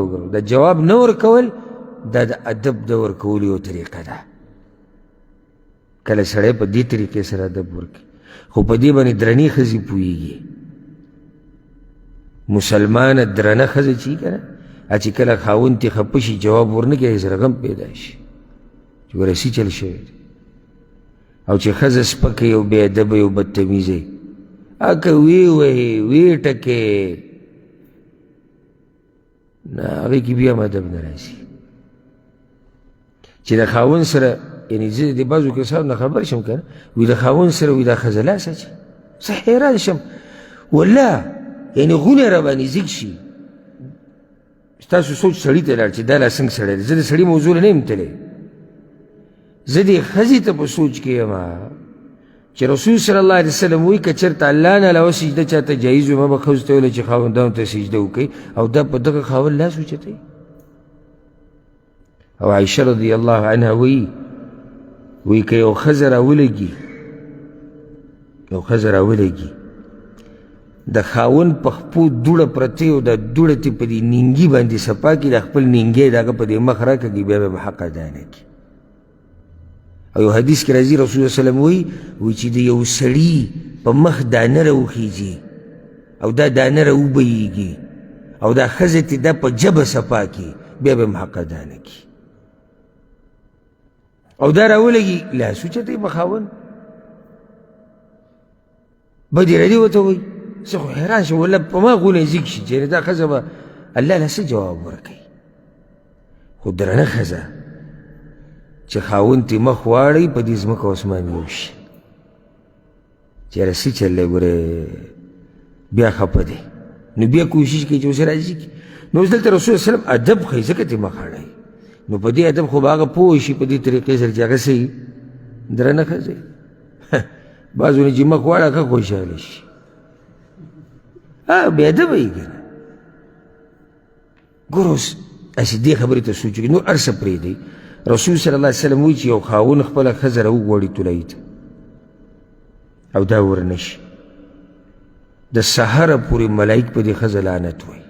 وګورو، د جواب نه ورکول دا د ادب د ورکولو یو طریقه ده. کله سړی په دې طریقې سره ادب ورکړي، خو په دې باندې درنې ښځې پوهېږي. مسلمانه درنه ښځه چې که نه، چې کله خاوند ترې خفه شي جواب ورنه کړي، سره غم پیدا شي چې ګوره څه چل شوی دی. او چې ښځه سپکه او بې ادبه او بدتمیزه وي، که ویې وهې ویې ټکې، نه هغې کې بیا هم ادب نه راځي. چې د خاوند سره، یعنې زه د بعضو کسانو نه خبر شم که نه، وي د خاوند سره وي دا ښځه لاس اچوي، زه حیران شم والله، یعنې غونی راباندې ځیږ شي. ستاسو سوچ سړي ته لاړ چې دا لا څنګه سړی دی، زه د سړي موضوع له نه یم تللی، زه دې ښځې ته په سوچ کې یم چې رسول صلی الله علیه وسلم وایي که چېرته الله نه علاوه سجده چاته جایز وي، ما به ښځو ته ویل چې خاوندانو ته سجده وکړئ، او دا په دغه خاوند لاس اوچتوي. او عایشه رضی الله عنها وایي، وایي که یو ښځه راولګي، یو ښځه راولګي د خاوند په خپو دوړه پرتې او دا دوړه ترې په دې نینګي باندې صفا کړي، د خپل نینګی د هغه په دې مخ راکږي، بیا به هم حق ادا نه کړي. او یو حدیث کې راځي رسول الله وسلم وایي، وایي چې د یو سړي په مخ دانه راوخیږي او دا دانه راوبهیږي او دا ښځه ترې دا په ژبه صفا کړي، بیا به هم حق ادا نه کړي. او دا راولګي لاس اوچتوي په خاوند، بدې ردې ورته وایي. زه خو حیران شم والله، په ما غونی ځیږ شي چې دا ښځه به الله له څه جواب ورکوي. خو درنه ښځه چې خاوند ترې مخ واړوي، په دې ځمکه اسمان یو شي چې یاره څه چل دی، ګورې بیا خفه دی، نو بیا کوشش کوي چې اوس راضي کړي. نو اوس دلته رسول الله وسلم ادب ښیي، ځکه ترې مخ اړوي. نو په دې ادب خو به هغه پوه شي په دې طریقې سره چې هغه څه درنه ښځه. بعضو نه چې مخ واړه ښه خوشحاله شي، بې ادبه یې که نه. ګوره اوس هسې دې خبرې ته سوچ وکړي، نور هر څه پرېږدئ. رسول صلی الله علیه وسلم وایي چې یو خاوند خپله ښځه راوغواړي طلایي ته او دا ورنه شي، د سهاره پورې ملایک په دې ښځه لعنت وایي.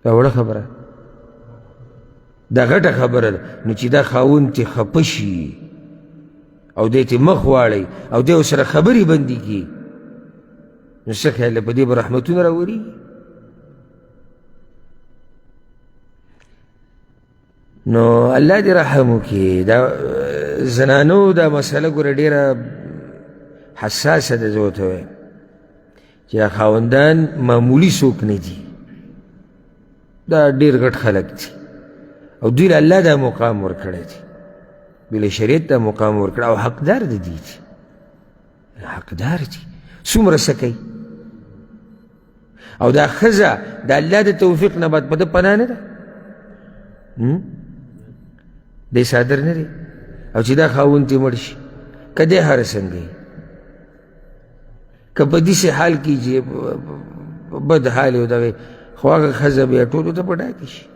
دا وړه خبره دا غټه خبره ده. نو چې دا خاوند ترې خفه شي او دی ترې مخ واړوي او دی ورسره خبرې بندې کړي، نو څه خیال دی په دې به رحمتونه راورېږي؟ نو الله دې رحم وکړي. دا زنانو دا مسله ګوره ډېره حساسه ده، زه ورته وایم چې دا خاوندان معمولي څوک نه دي، دا ډېر غټ خلک دي، او دوی له الله دا مقام ورکړی دی، دوی له شریعت دا مقام ورکړی او حقدار د دوی دي، حقدار دي. څومره څه کوي؟ او دا ښځه د الله د توفیق نه بعد په ده پناه نه ده، دی څادر نه دی، او چې دا خاوند ترې مړ شي، که دی هر څنګه وي، که په داسې حال کې چې بد حال یو دغه، خو هغه ښځه بیا ټولو ته په ډاګه شي.